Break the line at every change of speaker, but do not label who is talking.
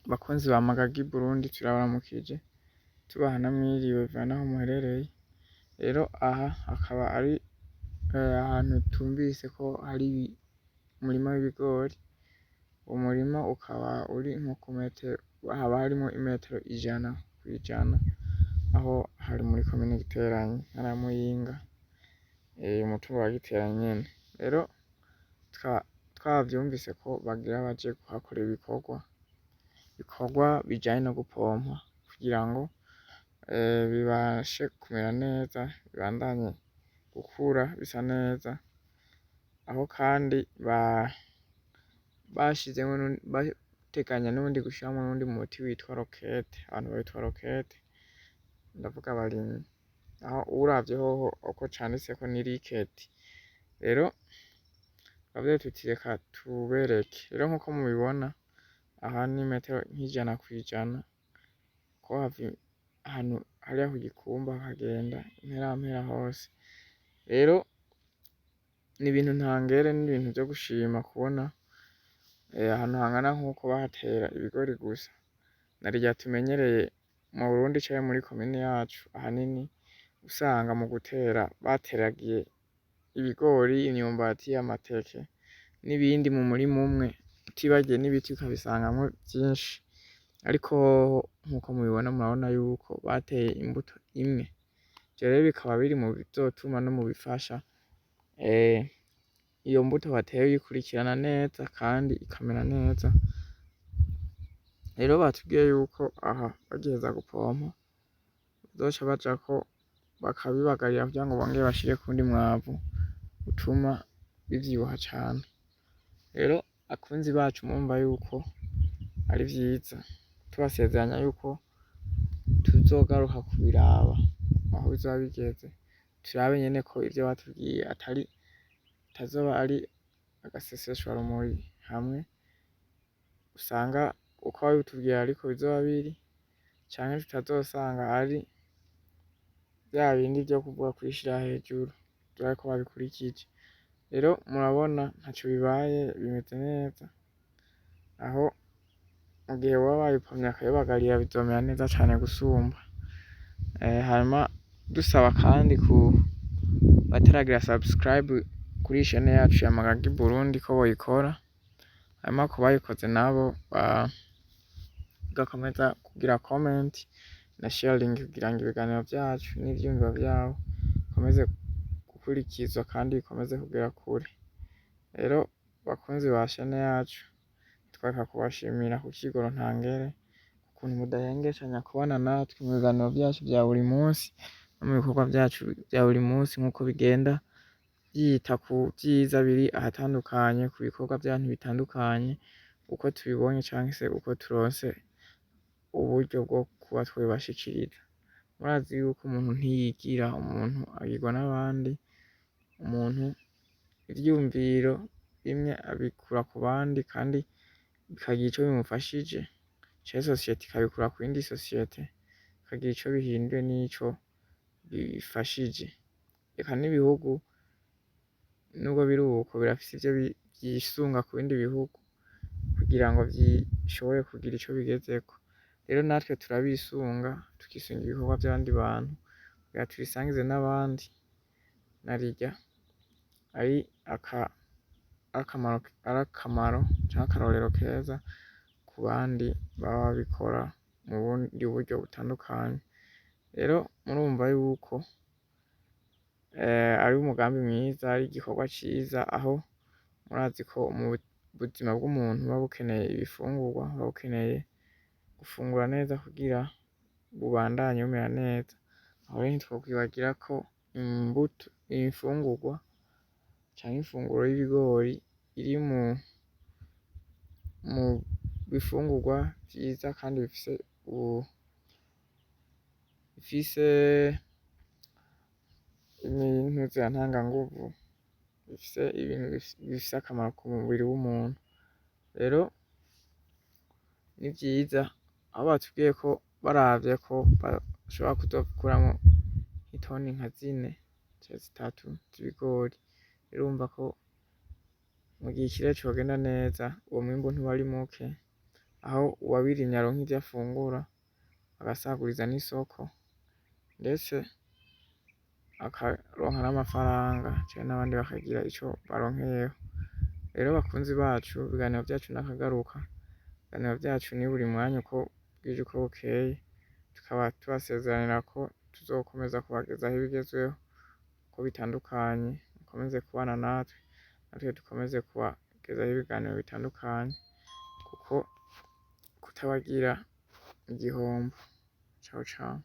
Bakunzi ba Magagi Burundi, turabaramukije, tubaha na mwiriwe bivana naho muherereye. Rero aha akaba ari ahantu twumvise ko hari umurima w'ibigori. Uwo murima ukaba uri nko ku metero, haba harimwo imetero 100 kw'ijana, aho hari muri komine Giteranyi, intara ya Muyinga, umutumba wa Giteranyi nyene. Rero twavyumvise ko bagira baje kuhakorera ibikorwa bijanye no gupompa kugira ngo bibashe kumera neza, bibandanye gukura bisa neza. Aho kandi bashizemwo, bateganya n'ubundi gushiramwo n'uwundi muti witwa rokete, abantu bawita rokete, ndavuga abarimyi. Aho uwuravye hoho uko canditseko ni riketi. Rero twavuze tuti reka tubereke. Rero nkuko mubibona, aha ni metero nk'100 kw'ijana, ko hava ahantu hariya ku gikumba hakagenda imperampera hose. Rero ni ibintu ntangere, n'ibintu vyo gushima kubona ahantu hangana nkuko bahatera ibigori gusa. Narirya tumenyereye mu Burundi canke muri komine yacu, ahanini usanga mu gutera bateragiye ibigori, imyumbati, amateke n'ibindi mu murima umwe, utibagiye n'ibiti ukabisangamwo vyinshi. Ariko hoho nkuko mubibona, murabona yuko bateye imbuto imwe. Ivyo rero bikaba biri mu bizotuma no mu bifasha iyo mbuto bateye uyikurikirana neza kandi ikamera neza. Rero batubwiye yuko aha bagiheza gupompa bazoca bajako bakabibagarira kugira ngo bongere bashireko uwundi mwavu utuma bivyibuha cane. Rero bakunzi bacu, murumva yuko ari vyiza, tubasezeranya yuko tuzogaruka kubiraba aho bizoba bigeze, turabe nyene ko ivyo batubwiye atari bitazoba ari agaseseshwarumuri, hamwe usanga uko babitubwiye ariko bizoba biri, canke tutazosanga ari vya bindi vyo kuvuga kwishira hejuru, turabe ko babikurikije. Rero murabona ntaco bibaye, bimeze neza. Aho mu gihe boba babipomye bakabibagarira, bizomera neza cane gusumba. Hanyuma dusaba kandi ku bataragira subscribe kuri chaîne yacu ya Magagi Burundi ko boyikora, hanyuma ku bayikoze nabo bagakomeza kugira comment na sharing kugira ngo ibiganiro vyacu n'ivyiyumviro vyabo bikomeze gukurikizwa kandi bikomeze kugera kure. Rero bakunzi ba chaîne yacu, twareka kubashimira ku kigoro ntangere, ukuntu mudahengeshanya kubana natwe mu biganiro vyacu vya buri munsi no mu bikorwa vyacu vya buri munsi, nk'uko bigenda vyita ku vyiza biri ahatandukanye, ku bikorwa vy'abantu bitandukanye, uko tubibonye canke se uko turonse uburyo bwo kuba twobibashikiriza. Murazi yuko umuntu ntiyigira, umuntu agirwa n'abandi. Umuntu ivyiyumviro bimwe abikura ku bandi kandi bikagira ico bimufashije, canke sosiyete ikabikura ku yindi sosiyete, bikagira ico bihinduye n'ico bifashije. Eka n'ibihugu nubwo biri uko, birafise ivyo vyisunga ku bindi bihugu kugira ngo bishobore kugira ico bigezeko. Rero natwe turabisunga, tukisunga ibikorwa vy'abandi bantu kugira tubisangize n'abandi, narirya ari akamaro canke akarorero keza ku bandi baba babikora mu bundi buryo butandukanye. Rero murumva yuko ari umugambi mwiza, ari igikorwa ciza, aho murazi ko mu buzima bw'umuntu buba bukeneye ibifungurwa, buba bukeneye gufungura neza kugira bubandanye bumera neza. Aho rero ntitwokwibagira ko imbuto, imfungurwa canke ifunguro y'ibigori iri mu bifungurwa vyiza kandi bifise ibintu ntanganguvu, bifise ibintu bifise akamaro ku mubiri w'umuntu. Rero ni vyiza aho batubwiye ko baravye ko bashobora kuzokuramwo itoni nka zine canke zitatu z'ibigori. Rero urumva ko mu gihe ikirere cogenda neza, uwo mwimbu ntuba ari muke. Aho uwabirimye aronka ivyo afungura, agasaguriza n'isoko, ndetse akaronka n'amafaranga canke n'abandi bakagira ico baronkeyeho. Rero bakunzi bacu, ibiganiro vyacu nakagaruka, ibiganiro vyacu ni buri mwanya uko bwije uko bukeye, tukaba tubasezeranira ko tuzokomeza kubagezaho ibigezweho uko bitandukanye. Mukomeze kubana natwe, natwe dukomeze kubagezaho ibiganiro bitandukanye, kuko kutabagira igihombo. Ciao ciao.